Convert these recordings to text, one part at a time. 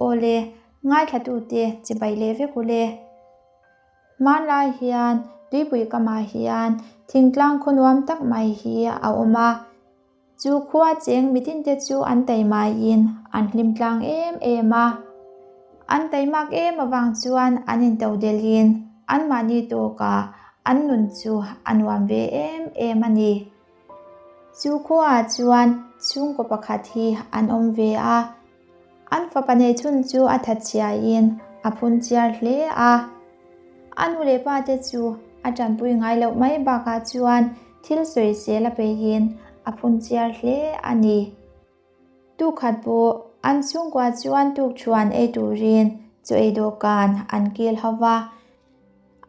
Awle, ngaithlatute chibai leh vek ule. Hmanlai hian tuipui kamah hian thingtlang khaw nuam tak mai hi a awm a. Chu khua cheng mitinte chu an taimaiin an hlim tlang em em a. An taimak em avang chuan an intodelhin anmahni tawkah an nun chu a nuam ve em em a ni. Chu khuaah chuan chhungkaw pakhat hi an awm ve a. An fapa neichhun chu a thatchhiain a phun chiar hle a. A nu leh pa te chu a tanpui ngai loh mai bakah chuan thil sawisel a peihin a phun chiar hle a ni. Tukhat pawh an chhungkua chuan tukṭhuan ei turin chaw ei dawhkan an kil ho va.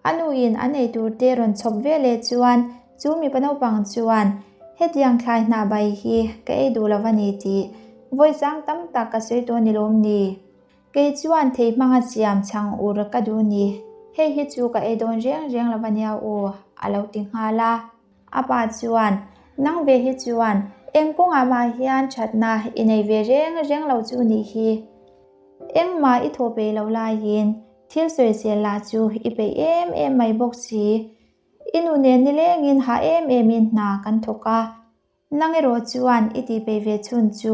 A nuin an ei tur te rawn chhawp ve leh chuan chu mipa naupang chuan, Hetiang thlai hnah bai hi ka ei duh lo va ni tih vawi sang tam tak ka sawi tawh ni lawm ni? Kei chuan thei hmanga siam chhang ur ka duh ni, hei hi chu ka ei dawn reng reng lo va nia aw, a lo ti nghal a. A pa chuan, Nang ve hi chuan eng kawngah mah hian thatna i nei ve reng reng lo chu nih hi. Engmah i thaw peih loh laiin thil sawisel lah chu i peih em em mai bawk si. I nu nen nilengin hah em emin hna kan thawk a. Nang erawh chuan i tih peih ve chhun chu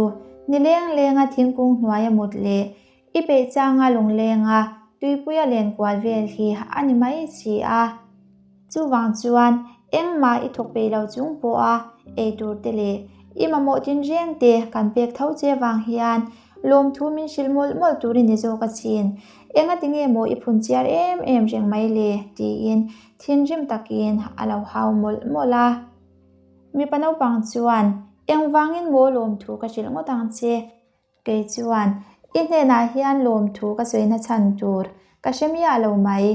nileng lenga thingkung hnuaia mut leh i peih changa lunglenga tuipuia len kual vel hi a ni mai si a. Chuvang chuan engmah i thawk peih lo chung pawha ei tur te leh i mamawh tinreng te kan pek tho che vang hian lawmthu min hrilh mawlh mawlh tur i ni zawk asin. Engati nge maw i phun chiar em em reng mai le? tiin thinrim takin a lo hau mawlh mawlh a. Mipa naupang chuan, Engvangin maw lawmthu ka hrilh ngawt ang che? Kei chuan, I hnenah hian lawmthu ka sawina chhan tur ka hre miah lo mai.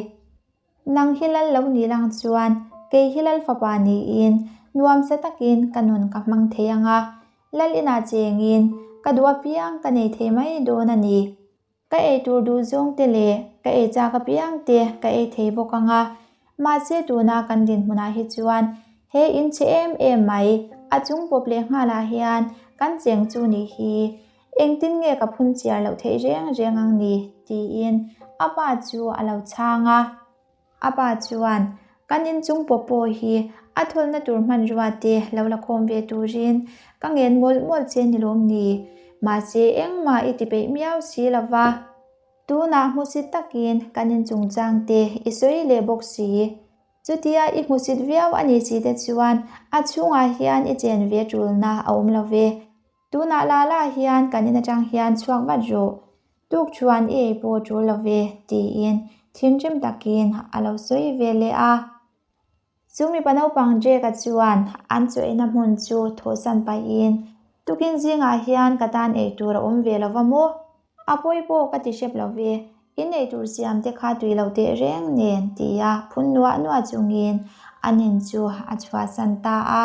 Nang hi lal lo ni lang chuan kei hi lal fapa niin nuamsa takin ka nun ka hmang thei ang a, lal inah chengin ka duh apiang ka nei thei mai dawn a ni. Ka ei tur duh zawng te leh ka ei chak apiang te ka ei thei bawk ang a, mahse tuna kan dinhmunah hi chuan he in chhe em em mai a chung pawp leh nghalah hian kan cheng chu nih hi Engtin nge ka phun chiar loh theih reng reng ang ni? tiin a pa chu a lo chhang a. A pa chuan, Kan inchung pawh pawh hi a thawlna tur hmanrua te lo la khawm ve turin ka ngen mawlh mawlh che ni lawm ni? Mahse engmah i ti peih miau si lo va. Tunah hmusit takin kan inchungchang te i sawi leh bawk si. Chutia i hmusit viau a ni si te chuan a chhungah hian i chen ve tulna a awm lo ve. Tunah la la hian kan in atang hian chhuak vat rawh, tuk chuan i ei pawh tul lo ve, tiin thinrim takin a lo sawi ve leh a. Chu mipa naupang Jake-a chuan an chaw eina hmun chu thawhsan pahin, Tukin zingah hian ka tan ei tur a awm ve lo va maw? A pawi pawh ka ti hrep lo ve, in ei tur siam te kha tui lo teh reng nen, tia phun nuah nuah chungin an in chu a chhuahsan ta a.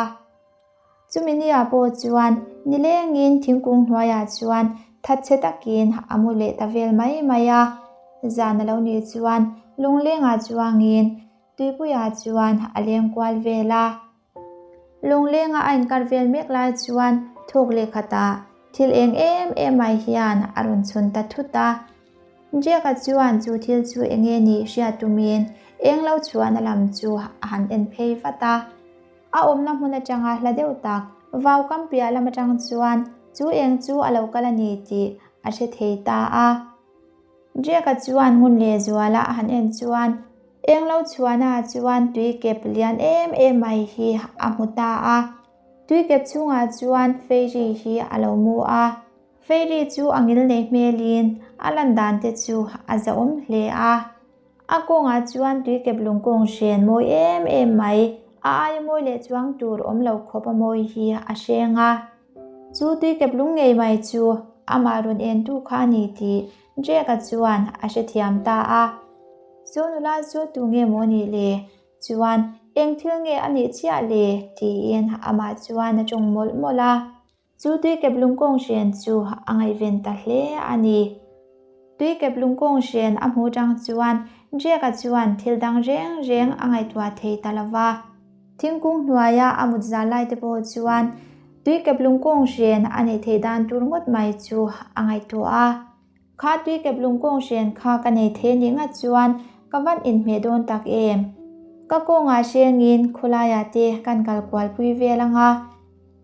Chumi nia pawh chuan nilengin thingkung hnuaiah chuan thatchhe takin a mu leh ta vel mai mai a. Zan a lo nih chuan lunglengah chuangin tuipuiah chuan a leng kual vel a. Lunglenga a inkar vel mek lai chuan thawk leh khatah thil eng em em mai hian a rawn chhun ta thut a. Jack-a chuan chu thil chu enge nih hriat tumin eng lo chhuahna lam chu a han en phei vat a. A awmna hmun atanga hla deuh tak vau kam piah lam atang chuan chu eng chu a lo kal a ni tih a hre thei ta a. Jack-a chuan hmun lehzuala a han en chuan eng lo chhuahna chuan tui kep lian em em mai hi a hmu ta a. Tui kep chhungah chuan Fairy hi a lo mu a. Fairy chu a ngil nei hmelin a lan dan te chu a zahawm hle a. A kawngah chuan tuikep lungkawng hren mawi em em mai, a aia mawi leh chuang tur awm lo khawp a mawi hi a hreng a. Chu tuikep lung ngei mai chu amah rawn entu kha a ni tih Jack-a chuan a hrethiam ta a. Chu nula chu tu nge maw nih le? Chuan eng thil nge a nih chiah le? tiin amah chuan a tawng mawlh mawlh a. Chu tuikep lungkawng hren chu a ngaihven ta hle a ni. Tuikep lungkawng hren a hmuh tang chuan Jack-a chuan thil dang reng reng a ngaihtuah thei ta lo va. Thingkung hnuaia a mut zal lai te pawh chuan tuikep lungkawng hren a neih theih dan tur ngawt mai chu a ngaihtuah a. Kha tuikep lungkawng hren kha ka nei thei nih ngat chuan ka van inhmeh dawn tak em? Ka kawngah hrengin khawlaiah te kan kal kualpui vel anga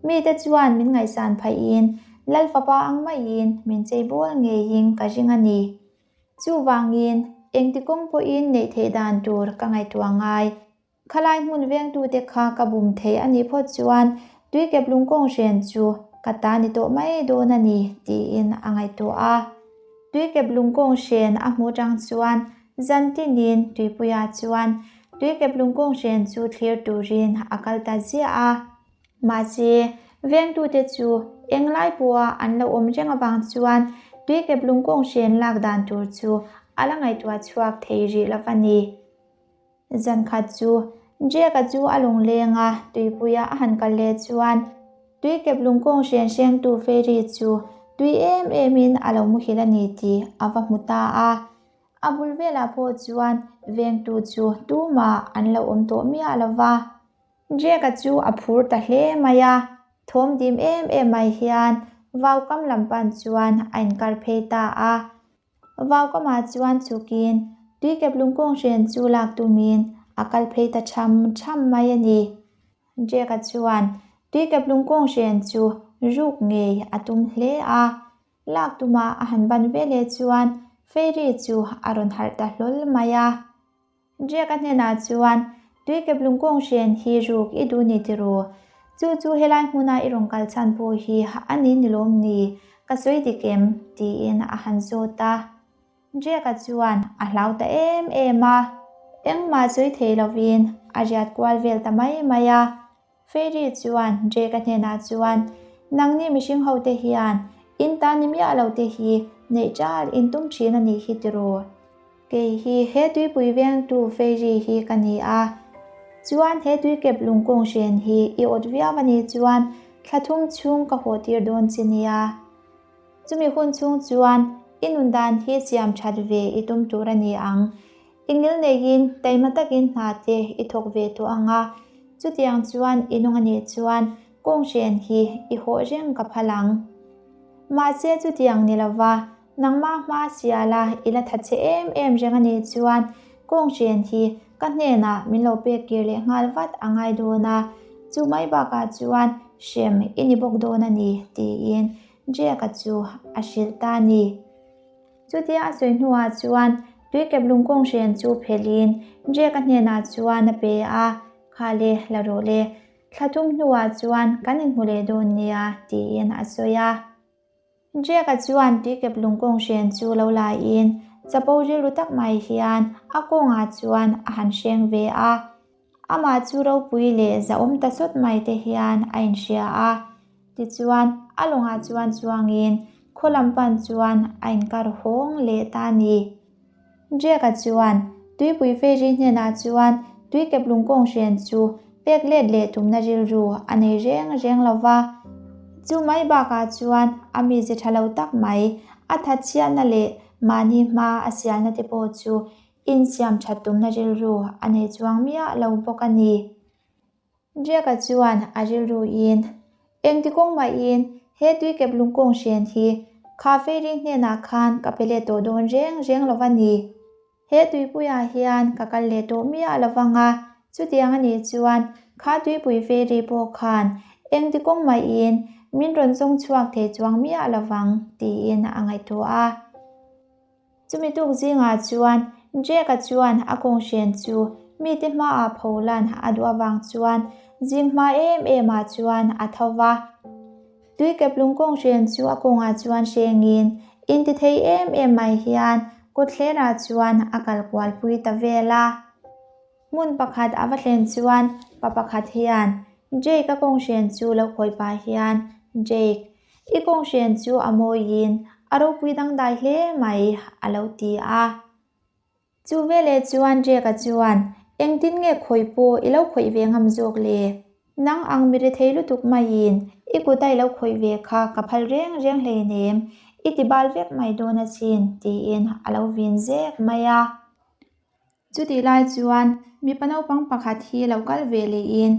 mite chuan min ngaihsan phaihin Lal fapa ang maiin min chei bawl ngeiin ka ring a ni. Chuvangin engti kawng pawhin neih theih dan tur ka ngaihtuah ngai. Khalai hmun vengtute kha ka bum thei a nih phawt chuan tuikep lungkawng hren chu ka ta ni tawh mai dawn a ni tiin a ngaihtuah a. Tuikep lungkawng hren a hmuh tang chuan zan tinin tuipuiah chuan tuikep lungkawng hren chu thlir turin a kal ta ziah a. Mahse, vengtute chu englai pawha an lo awm reng avang chuan tuikep lungkawng hren lak dan tur chu a la ngaihtuah chhuak thei rih lo va ni. Zan khat chu Jack-a chu a lungleng a, tuipuia a han kal leh chuan tuikep lungkawng hren hrengtu Fairy chu tui em emin a lo muhil a ni tih a va hmu ta a. A bul velah pawh chuan vengtu chu tumah an lo awm tawh miah lo va. Jack-a chu a phur ta hle mai a, thawm dim em em mai hian vaukam lam pan chuan a inkar phei ta a. Vaukamah chuan chhukin tuikep lungkawng hren chu lak tumin a kal phei ta tham tham mai a ni. Jack-a chuan tuikep lungkawng hren chu ruk ngei a tum hle a, lak tuma a han ban veleh chuan Fairy chu a rawn harh ta hlawl mai a. Jack-a hnenah chuan, Tuikep lungkawng hren hi ruk i duh ni tiraw? Chu chu helai hmuna i rawn kal chhan pawh hi a ni ni lawm ni? Ka sawi dik em? tiin a han zawt a. Jack-a chuan a hlau ta em em a, engmah sawi thei lovin a riat kual vel ta mai mai a. Fairy chuan Jack-a hnenah chuan, Nangni mihring hote hian in ta ni miah lo te hi neih ṭal in tum ṭhin a nih hi tiraw? Kei hi he tuipui vengtu Fairy hi ka ni a, chuan he tuikep lungkawng hren hi i awt viau a nih chuan thla thum chhung ka haw tir dawn che nia. Chumi hun chhung chuan i nun dan hi siam ṭhat ve i tum tur a ni ang. I ngil neiin taima takin hna te i thawk ve tawh ang a, chutiang chuan i nung a nih chuan kawnghren hi i hawh reng ka phal ang. Mahse chutiang ni lova nangmah hma siala i la tha che em em reng a nih chuan kawnghren hi ka hnenah min lo pek kir leh nghal vat a ngai dawn a, chu mai bakah chuan hrem i ni bawk dawn a ni tiin Jack-a chu a hrilh ta a ni. Chutia a sawi hnuah chuan tuikep lungkawng hren chu phelhin Jack-a hnenah chuan a pe a, Kha le, la rawh le, thla thum hnuah chuan kan inhmu leh dawn nia, tiin a sawi a. Jack-a chuan tuikep lungkawng hren chu lo laiin chapo rilru tak mai hian a kawngah chuan a han hreng ve a. Amah chu ropui leh zahawm ta sawt mai te hian a inhria a, tichuan a lawngah chuan chuangin khaw lam pan chuan a inkar hawng leh ta a ni. Jack-a chuan tuipui fairy hnenah chuan tuikep lungkawng hren chu pek let leh tumna rilru a nei reng reng lo va, chu mai bakah chuan a mize tha lo tak mai, a thatchhiatna leh mahni hma a sialna te pawh chu Insiam that tumna rilru a nei chuang miah lo bawk a ni. Jack-a chuan a rilruin, Engti kawng mahin he tuikep lungkawng hren hi kha Fairy hnenah khan ka pe leh tawh dawn reng reng lo va ni. He tuipuiah hian ka kal leh tawh miah lo vang a, chutiang a nih chuan kha tuipui Fairy pawh khan engti kawng mahin min rawn zawng chhuak thei chuang miah lo vang, tiin a ngaihtuah a. Chumi tuk zingah chuan Jack-a chuan a kawnghren chu mite hmaah pholan a duh avang chuan zing hma em emah chuan a tho va. Tuikeplung kawnghren chu a kawngah chuan hrengin intithei em em mai hian kawtthlerah chuan a kal kualpui ta vel a. Hmun pakhat a va thlen chuan pa pakhat hian Jake-a kawnghren chu lo khawih pah hian, Jake, i kawnghren chu a mawiin a ropui dangdai hle mai, a lo ti a. Chu veleh chuan Jake-a chuan, Engtin nge khawih pawh i lo khawih ve ngam zawk le? Nang ang mi rethei lutuk maiin i kut a i lo khawih ve kha ka phal reng reng hleinem, i ti bal vek mai dawn asin, tiin a lo vin zek mai a. Chutih lai chuan mipa naupang pakhat hi lo kal ve lehin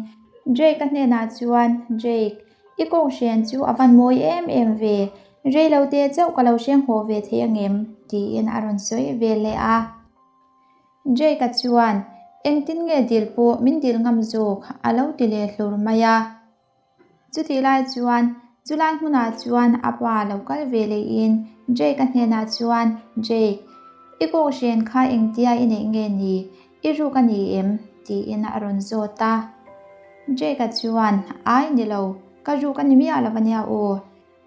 Jake-a hnenah chuan, Jake, i kawnghren chu a van mawi em em ve. Rei lo te chauh ka lo hreng haw ve thei angem? tiin a rawn sawi ve leh a. Jake-a chuan, Engtin nge dil pawh min dil ngam zawk? a lo ti leh hlur mai a. Chutih lai chuan chulai hmunah chuan a pa lo kal ve lehin Jake-a hnenah chuan, Jake, i kawnghren kha engtia i neih nge ni? I ruk a ni em? tiin a rawn zawt a. Jake-a chuan, Ai ni lo, ka ruk a ni miah lo ania aw.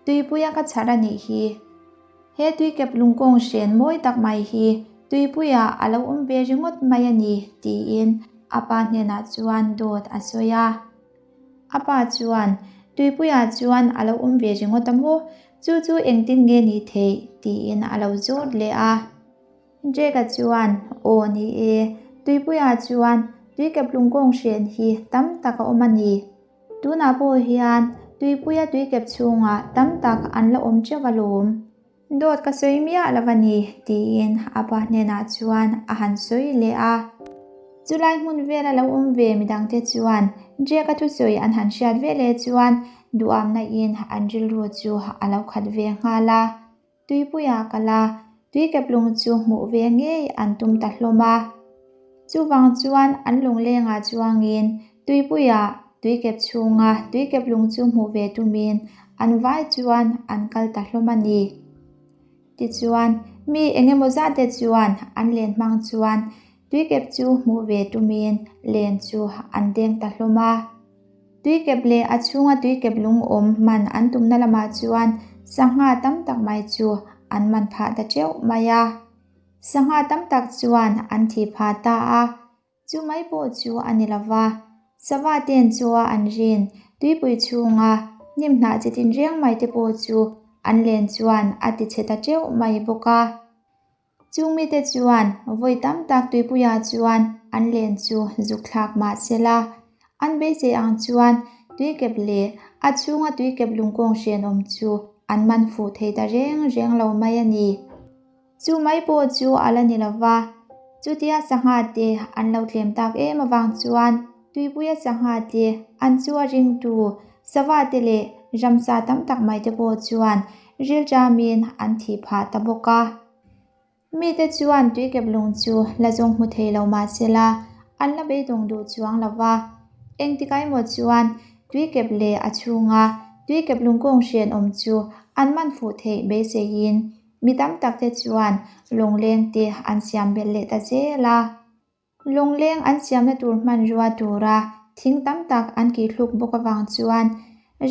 Tuipuia ka chhar a nih hi. He tuikep lungkawng hren mawi tak mai hi tuipuiah a lo awm ve ringawt mai a ni, tiin a pa hnenah chuan dawt a sawi a. A pa chuan, Tuipuiah chuan a lo awm ve ringawt a maw? Chu chu engtin nge ni theih? tiin a lo zawt leh a. Jake-a chuan, Aw ni e, tuipuiah chuan tuikep lungkawng hren hi tam tak a awm a ni. Tunah pawh hian tuipuia tuikep chhungah tam tak an la awm teuh alawm. Dawt ka sawi miah lo a ni, tiin a pa hnenah chuan a han sawi leh a. Chulai hmun vela lo awm ve midangte chuan Jack-a thusawi an han hriat ve leh chuan duhamna in an rilru chu a lo khat ve nghal a. Tuipuiah kal a, tuikeplung chu hmuh ve ngei an tum ta hlawm a. Chuvang chuan an lunglengah chuangin tuipuiah tuikep chhunga tuikeplung chu hmuh ve tumin an vai chuan an kal ta hlawm a ni. Tichuan, mi engemaw zat te chuan an len hmang chuan tuikep chu hmuh ve tumin len chu an deng ta hlawm a. Tuikep leh a chhunga tuikep lung awm man an tumna lamah chuan sangha tam tak mai chu an man phah ta teuh mai a. Sangha tam tak chuan an thih phah ta a, chu mai pawh chu a ni lo va. Sava ten chua an rin tuipui chhunga hnim hnah chi tin reng mai te pawh chu an len chuan a ti chhe ta teuh mai bawk a. Chung mite chuan vawi tam tak tuipuiah chuan an len chu zuk thlak mah se la, an beisei ang chuan tuikep leh a chhunga tuikep lungkawng hrenawm chu an man fuh thei ta reng reng lo mai a ni. Chu mai pawh chu a la ni lo va, chutia sangha te an lo tlem tak em avang chuan tuipuia sangha te an chu a ringtu sava te leh ramsa tam tak mai te pawh chuan rilṭamin an thih phah ta bawk a. Mite chuan tuikep lung chu la zawng hmu thei lo mah se la, an la beidawng duh chuang lo va. Engtikah emaw chuan tuikep leh a chhunga tuikep lungkawng hrenawm chu an man fuh theih beiseiin mi tam tak te chuan lawngleng te an siam belh leh ta zel a. Lawngleng an siamna tur hmanrua tura thing tam tak an kihthluk bawk avang chuan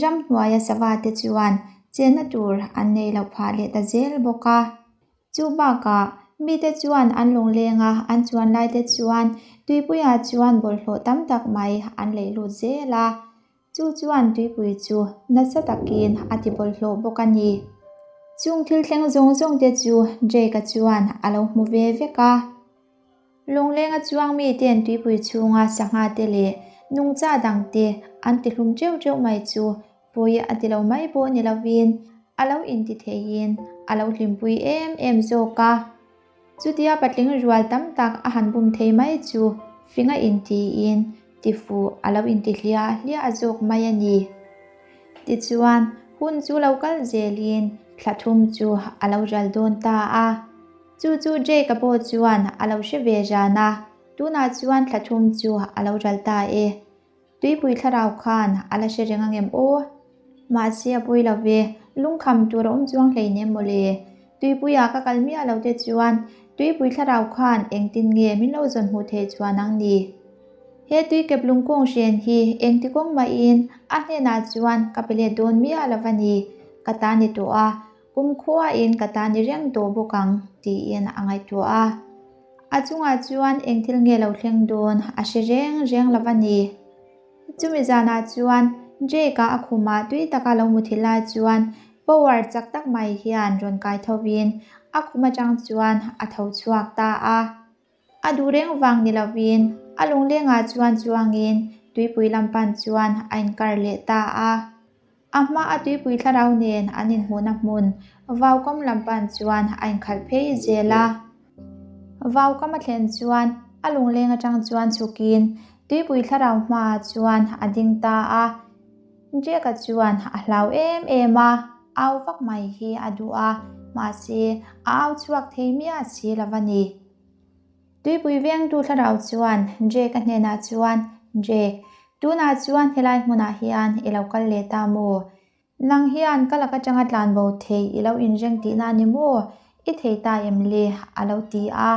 ramhnuaia sava te chuan chenna tur an nei loh phah leh ta zel bawk a. Chu bakah mite chuan an lawnglenga an chuan lai te chuan tuipuiah chuan bawlhhlawh tam tak mai an leih lut zel a. Chu chuan tuipui chu nasa takin a ti bawlhhlawh bawk a ni. Chung thil thleng zawng zawng te chu Jake-a chuan a lo hmu ve vek a. Lawnglenga chuang miten tuipui chhunga sangha te leh nungcha dang te an ti hlum teuh teuh mai chu pawi a ti lo mai pawh ni lovin a lo inti theiin a lo hlimpui em em zawk a. Chutia patling rual tam tak a han bum thei mai chu fing a intiin tifuh a lo inti hliah hliah zawk mai a ni. Tichuan, hun chu lo kal zelin thla thum chu a lo ral dawn ta a. Chu chu Jake-a pawh chuan a lo hre ve ran a, tunah chuan thla thum chu a lo ral ta e. Tuipui thlarau khan a la hre reng angem aw? Mahse a pawi lo ve, lungkham tur a awm chuang hleinem mawle. Tuipuiah ka kal miah lo te chuan tuipui thlarau khan engtin nge min lo zawn hmuh theih chuan ang ni? He tuikep lungkawng hren hi engti kawng mahin a hnenah chuan ka pe let dawn miah lo va ni, ka ta ni tawh a, Kumkhuain ka ta ni reng tawh bawk ang, tiin a ngaihtuah a. A chungah chuan eng thil nge lo thleng dawn a hre reng reng lo a ni. Chumi zanah chuan Jake-a a khumah tui taka lo mu thil lai chuan power chak tak mai hian rawn kai thovin a khum atang chuan a tho chhuak ta a. A duh reng vang ni lovin a lunglengah chuan chuangin tuipui lam pan chuan a inkar leh ta a. A hma a tuipui thlarau nen an inhmuhna hmun Vaukam lam pan chuan a inkhalh phei zel a. Vaukam a thlen chuan a lungleng atang chuan chhukin tuipui thlarau hmaah chuan a ding ta a. Jack-a chuan a hlau em em a. au vak mai hi a duh a, mahse a au chhuak thei miah si lo a ni. Tuipui vengtu thlarau chuan Jake-a hnenah chuan, Jake, tunah chuan helai hmunah hian i lo kal leh ta maw? Nang hian ka lak atanga tlanbo thei i lo inreng tihna a ni maw? I thei ta em le? a lo ti a.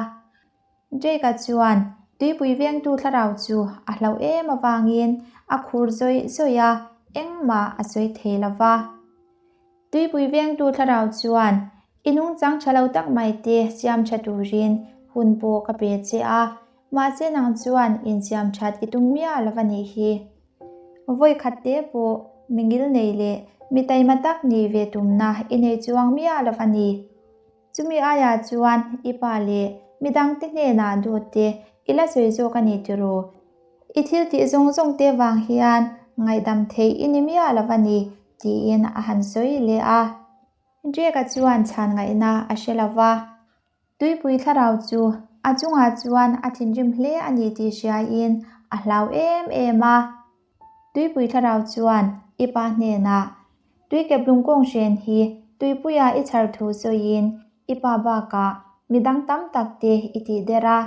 Jake-a chuan tuipui vengtu thlarau chu a hlauh em avangin a khur zawih zawih a, engmah a sawi thei lo va. Tuipui vengtu thlarau chuan i nungchang tha lo tak mai te siam tha turin hun pawh ka pe che a, mahse nang chuan insiam that i tum miah lo va nih hi. Vawi khat te pawh mi ngil nei leh mi taima tak nih ve tumna i nei chuang miah lo va ni. Chumi aiah chuan i pa leh midangte hnenah dawt te i la sawi zawk a ni tiraw? I thil tih zawng zawng te vang hian ngaihdam theih i ni miah lo a ni, tiin a han sawi leh a. Jake-a chuan chhan ngaihna a hre lo va, tuipui thlarau chu a chungah chuan a thinrim hle a ni tih hriaiin a hlau em em a. Tuipui thlarau chuan i pa hnenah, Tuikep lungkawng hren hi tuipuia i chhar thu sawiin i pa bakah midang tam tak te i tih der a.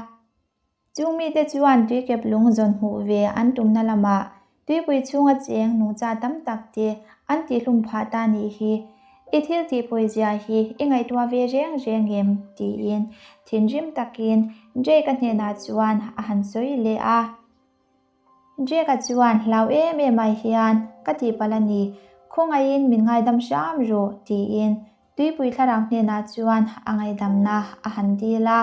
Chung mite chuan tuikep lung zawn hmuh ve an tumna lamah tuipui chhunga cheng nungcha tam tak te an tihhlum phah ta nih hi. I thil tihpawizia hi i ngaihtuah ve reng reng em? tiin thinrim takin Jake-a hnenah chuan a han sawi leh a. Jake-a chuan hlau em em ai hian ka tihpalh a ni, khawngaihin min ngaidam hram rawh tiin tuipui thlarau hnenah chuan a ngaidamna a han dil a.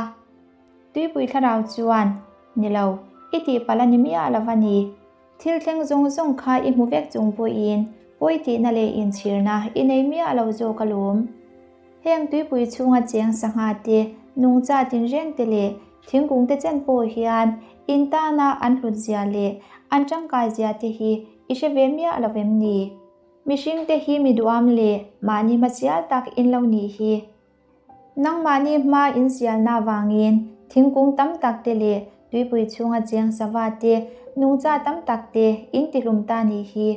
Tuipui thlarau chuan, Ni lo, i tihpalh a ni miah lo va ni. Thil thleng zawng zawng kha i hmu vek chung pawhin pawi tihna leh inchhirna i nei miah lo zawk alawm. Heng tuipui chhunga cheng sangha te, nungcha tinreng te leh thingkung te chen pawh hian in tana an hlut zia leh an tangkai zia te hi i hre ve miah lo vem ni? Mihring te hi mi duam leh mahni hmasial tak in lo nih hi. Nangmahni hma in sialna avangin thingkung tam tak te leh tuipui chhunga cheng sava te, nungcha tam tak te in tihlum ta nih hi.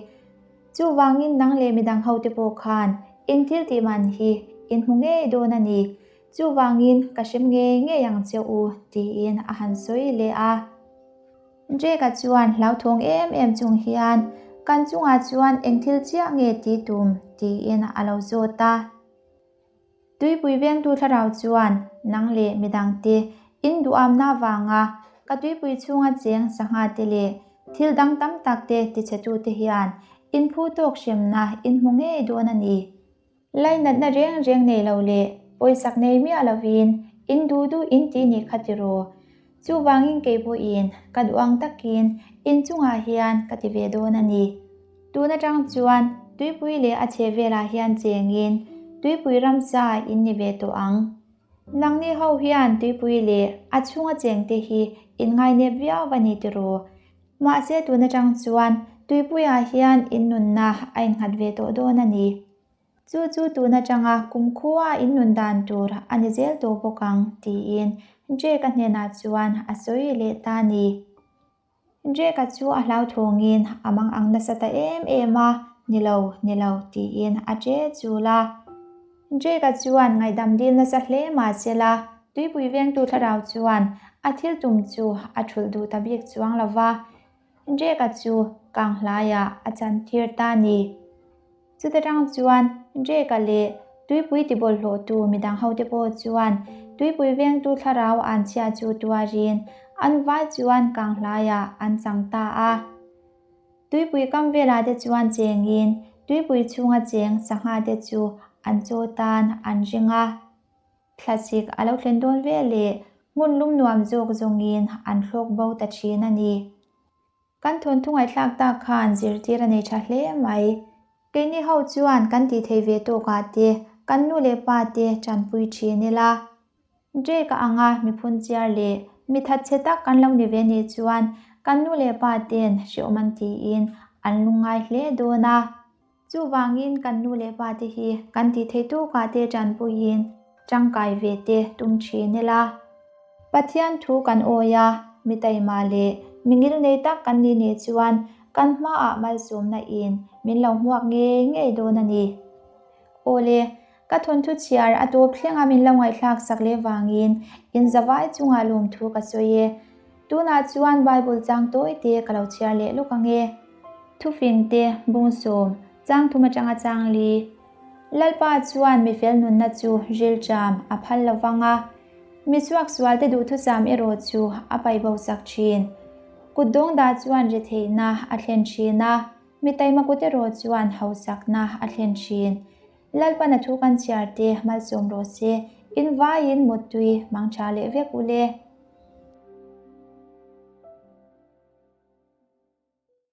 Chuvangin nang leh midang hote pawh khan in thil tih man hi in hmu ngei dawn a ni. Chuvangin ka hrem ngei ngei ang che u, tiin a han sawi leh a. Jake-a chuan hlauthawng em em chung hian, Kan chungah chuan eng thil chiah nge ti tum? tiin a lo zawt a. Tuipui vengtu thlarau chuan nang leh midangte in duhamna avanga ka tuipui chhunga cheng sangha te leh thil dang tam tak te tichhetute hian in phu tawk hremna in hmu ngei dawn a ni. Lainatna reng reng nei lo leh pawisak nei miah lovin in duh duh in tih nih kha tiraw. Chuvangin kei pawhin ka duh ang takin in chungah hian ka ti ve dawn a ni. Tun atang chuan tuipui leh a chhe velah hian chengin tuipui ramsa in ni ve tawh ang. Nangni ho hian tuipui leh a chhunga chengte hi in ngainep viau va ni tiraw? Mahse tun atang chuan tuipuiah hian in nunna a innghat ve tawh dawn a ni. Chu chu tun atanga kumkhua in nun dan tur a ni zel tawh bawk ang, tiin Jake-a hnenah chuan a sawi leh ta a ni. Jake-a chu a hlauthawngin a mang ang nasa ta em em a, Ni lo, ni lo, tiin a che chul a. Jake-a chuan ngaihdam dil nasa hle mah se la, tuipui vengtu thlarau chuan a thil tum chu a thulh duh ta bik chuang lo va. Jake-a chu kang hlaiah a chantir ta a ni. Chuta tang chuan Jake-a leh tuipui tibawlhhlawhtu midang hote pawh chuan tuipui vengtu thlarau an chhia chu tuarin an vai chuan kang hlaiah an chang ta a. Tuipui kam velah te chuan chengin tuipui chhunga cheng sangha te chu an chaw tan an ring a. Thlasik a lo thlen dawn ve leh hmun lum nuam zawk zawngin an thlawk bo ta thin a ni. Kan thawnthu ngaihthlak tak khan zirtir a nei tha hle mai. Keini ho chuan kan tih theih ve tawkah te kan nu leh pa te tanpui thin ila. Jake-a anga mi phunchiar leh mi thatchhe tak kan lo ni ve nih chuan kan nu leh pa ten hreawm an tiin an lungngai hle dawn a. Chuvangin kan nu leh pa te hi kan tih theih tawkah te tanpuiin tangkai ve te tum thin ila. Pathian thu kan awi a, mi taima leh mi ngilnei tak kan ni nih chuan kan hmaah malsawmna in min lo hmuak ngei ngei dawn a ni. Awle, ka thawnthu chhiar a tawp thlenga min lo ngaihthlak sak leh vangin in zavai chungah lawmthu ka sawi e. Tunah chuan Bible chang tawi te ka lo chhiar leh lawk ang e. Thufing te, Bungsawm, chang thum atanga chang li. Lalpa chuan mifel nunna chu rilṭam a phal lo vang a, mi suaksualte duhthusam erawh chu a paih bo sak ṭhin. Kut dawngdah chuan retheihna a thlen ṭhin a, mi taima kut erawh chuan hausakna a thlen ṭhin. Lalpan a thu kan chhiar te malsawm rawh se, in vaiin muttui mangṭha leh vek u le.